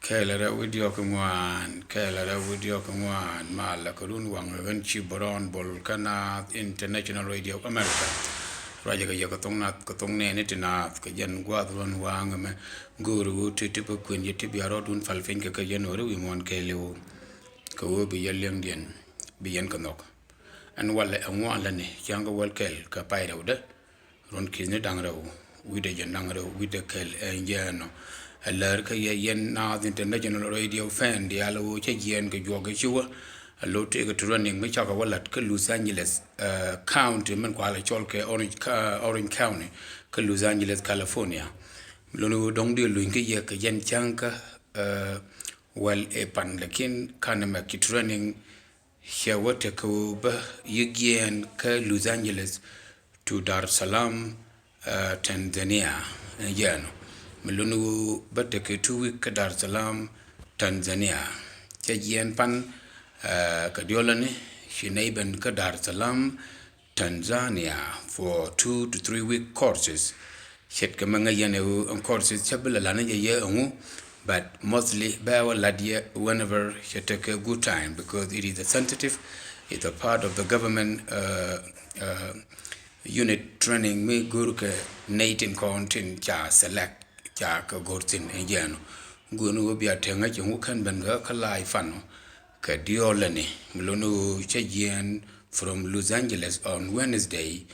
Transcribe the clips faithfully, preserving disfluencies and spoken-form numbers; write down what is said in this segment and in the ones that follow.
Kɛɛl rɛw wi̱diɔk kɛ ŋuan, kɛɛl rɛw wi̱diɔk kɛ ŋuan, malɛ kɛ run waŋ ɛ ɣän ci bärɔn bol kä Naath International Radio America. Ruacɛ kɛ yɛ kɛ thoŋ Naath, kɛ thoŋ nɛɛni ti Naath, kɛ jɛn gua̱a̱th run waŋ ɛmɛ. Go̱o̱ri ɣöö ti ti bä kuën yɛ ti bia rɔɔdun pal piny kɛ kɛ yɛn ɣöö ri wi̱i̱ muɔ̱ɔ̱n kɛɛliw. Kɛ ɣöö bi yɛ liɛŋdiɛn bi yɛn kɛ nhɔk. Ɛn walɛ ɛ ŋuan lätni cäŋ kɛ wäl kɛl kɛ pay rɛwdɛ. Ruɔ̱n ki̱thni da̱ŋ rɛw wi̱cdɛ jiɛn da̱ŋ rɛw wi̱cdɛ kɛl ɛ jɛɛn ɔ. Ɛ lär kä yɛ yɛn Naath International Radio fan diaal ɣöö cä jiɛɛn kɛ juɔk kɛ ci wä. Ɛ lo̱ tëëkɛ training mi cakɛ wä la̱t kä Los Angeles, eh, County min kualɛ cɔl kɛ Orange, Orange County kä Los Angeles, California. Lon ɣöö dɔ̱ŋ dee luny kä yɛ kɛ jɛn cäŋ kä, eh, wäl ɛ pan, lakin kanɛ mɛ ki training cɛ wä tekɛ ɣöö bä yiëk jiɛɛn kä Los Angeles to Dar es Salaam, eh, Tanzania. Ɛn jɛɛn ɔ mi luni ɣöö bä tekɛ two week kä Dar es Salaam, Tanzania. Cɛ jiɛɛn pan, eh, kɛ diɔlani ci nɛy ben kä Dar es Salaam, Tanzania for two to three week courses. Ce̱tkɛ mɛ ŋäc yɛn ɛ ɣöö ɛn courses cä bi lɛ la̱t ni jɛ yɛ ɛŋu, but mostly bɛ wä la̱t yɛ whenever cɛ tekɛ good time, because it is a sensitive, it's a part of the government, uh, uh, unit training mi go̱o̱rkɛ nɛy tin kɔn tin ca select, ca kɛ go̱o̱r thi̱n. Ɛn jɛɛn ɔ, go̱o̱rni ɣöö bia te ŋäc ɛŋu kän ben kä, kä live pan ɔ. Kɛ diɔlani mi luni ɣöö cä jiɛɛn from Los Angeles on Wednesday,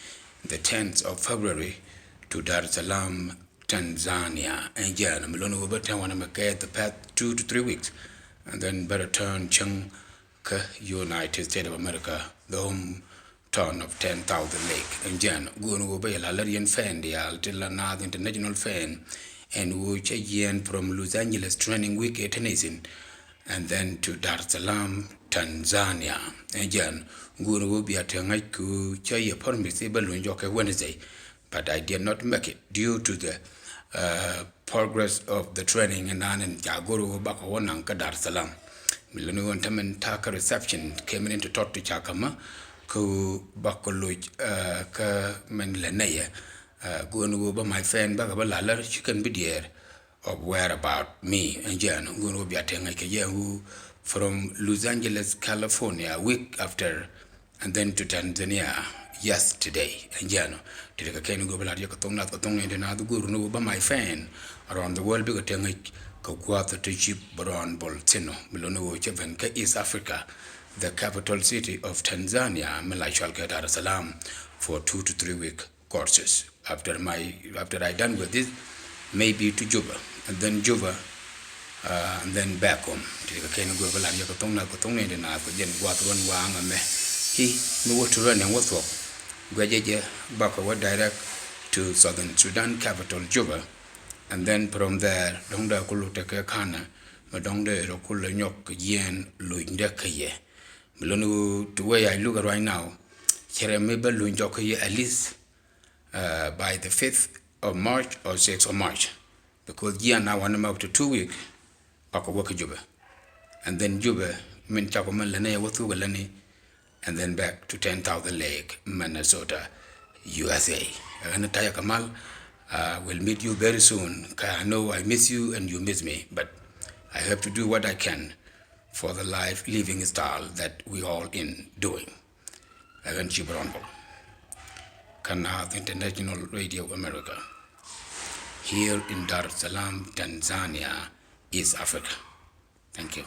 the tenth of February, to Dar es Salaam, Tanzania. Ɛn jɛɛn ɔ mi luni ɣöö bä tɛn wanɛ mɛ kɛ the past two to three weeks, and then bä return cäŋ kä United States of America, the home town of ten thousand lake. Ɛn jɛɛn ɔ, go̱o̱rni ɣöö bä yɛ la lär yɛn fan diaal ti la Naath International fan, ɛn ɣöö cä jiɛɛn from Los Angeles training week ɛ tɛnɛ thi̱n, and then to Dar es Salaam, Tanzania. Ɛn jɛɛn ɔ, go̱o̱rni ɣöö bia te ŋäc kɛ ɣöö cä yɛ promise i̱ bä luny jɔk kɛ Wednesday, but I did not make it due to the, uh, progress of the training in an in ca go̱o̱r ɣöö bakɔ wä naŋ kä Dar es Salaam. Mi luni ɣöö tämɛn ta̱a̱ kä reception kɛ min in ti tɔt ti ca kä mä kä ɣöö bakɔ loc, uh, kä min lɛ nɛyɛ. Uh, go̱o̱rni ɣöö bä my fan bakɔ bä la lär ci kɛn bi diɛɛr of where about me. Ɛn jɛɛn ɔ, go̱o̱rni ɣöö bia te ŋäc kɛ jɛ ɣöö from Los Angeles, California, week after, and then to Tanzania yesterday. Ɛn jɛɛn ɔ, ti ti kɛ kɛn go̱o̱r bä lat yɛ kɛ thoŋ Naath, kɛ thoŋ nɛɛni ti Naath, go̱o̱rni ɣöö bä my fan around the world bikɛ te ŋäc kɛ gua̱a̱th ti ci bärɔn bol thi̱n ɔ mi luni ɣöö cä ben kä East Africa, the capital city of Tanzania, mi la cɔal kɛ Dar es Salaam for two to three week courses. After my, after I done with this, maybe to Juba, and then Juba, uh, and then back home. Ti kɛ kɛn go̱o̱r bä lat yɛ kɛ thoŋ Naath, kɛ thoŋ nɛɛni ti Naath, kɛ jɛn gua̱a̱th run waŋ ɛmɛ. I̱ mi wä to run ɛn wä thuɔ̱k, guɛcɛ jɛ bakɔ wä direct to Southern Sudan capital Juba, and then from there dɔ̱ŋ dee kulɛ tekɛ ka̱nɛ, mi dɔ̱ŋ dee rɔ kulɛ nyɔk kɛ jiɛɛn luny dee kä yɛ. Mi luni ɣöö the way I look at right now, cɛ rɛ mi bä luny jɔk kɛ yɛ at least, uh, by the fifth of March or sixth of March, because jiɛɛn a wanɛ mɛ up to two week bakɔ wä kä Juba. And then Juba min cakɔ min lɛ nɛy wä thuk ɛ lätni, and then back to ten thousand lake, Minnesota, U S A. Ɛ ɣän tayɛ kɛ mal, uh, will meet you very soon. Kɛ I know I miss you and you miss me, but I have to do what I can for the life living style that we all in doing. Ɛ ɣän ci bärɔn bol kä Naath International Radio America, here in Dar es Salaam, Tanzania, East Africa. Thank you.